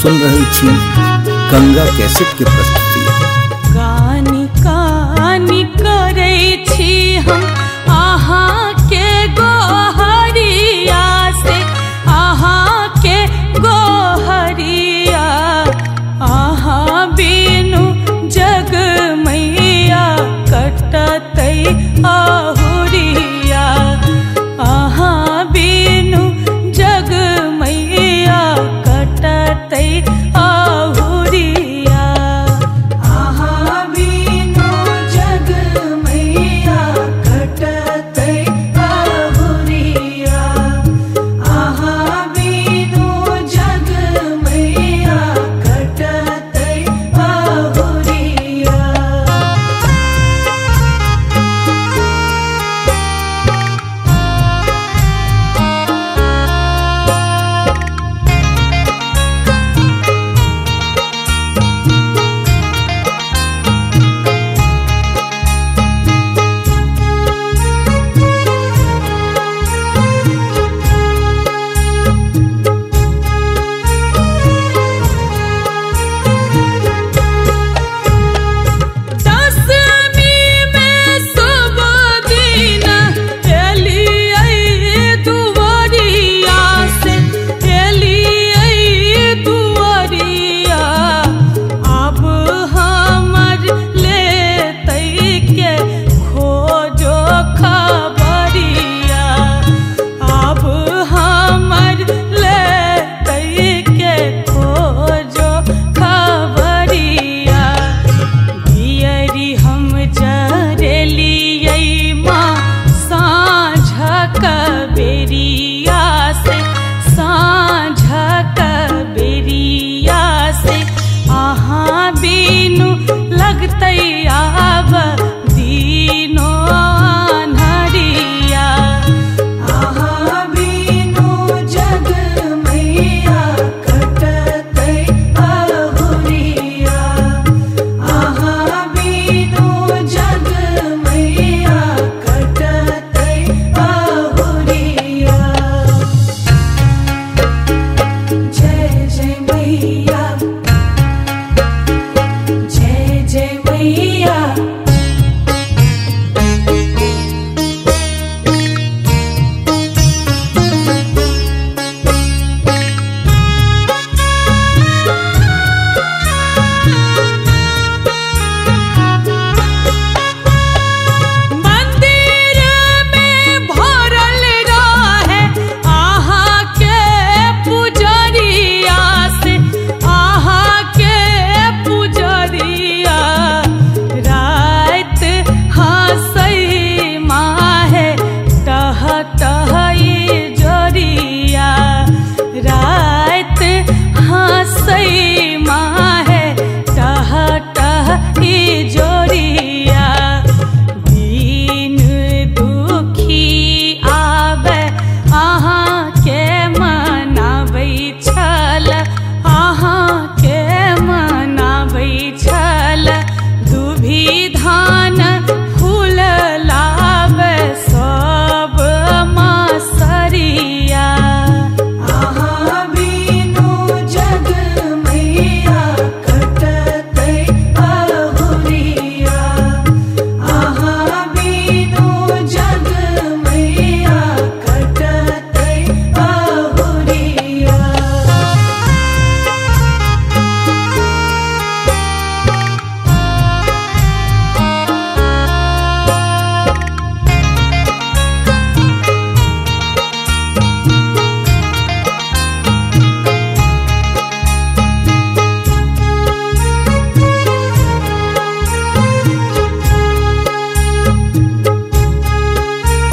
सुन रहल छी गंगा कैसेट के प्रस्तुति। कानी कानी करै छी हम अहाँ के गोहरिया से, अहाँ के गोहरिया, अहाँ बिनु जग मैया कटतै अहुरिया, अहाँ बिनु जग मैया कटतै अहुरिया, अहाँ बिनु जग मैया कटतै अहुरिया, अहाँ बिनु जग मैया कटतै अहुरिया।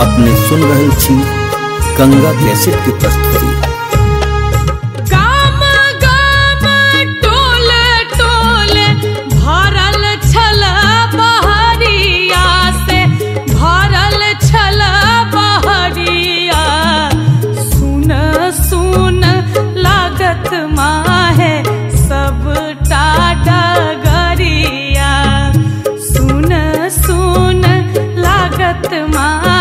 अपने सुन रहल छी गंगा कैसेट की प्रस्तुति। गाम गाम टोल टोल भरल छल बहरिया से, भरल छल बहरिया, सुन सुन लागत माहे सबटा डगरिया, सुन सुन लागत माहे।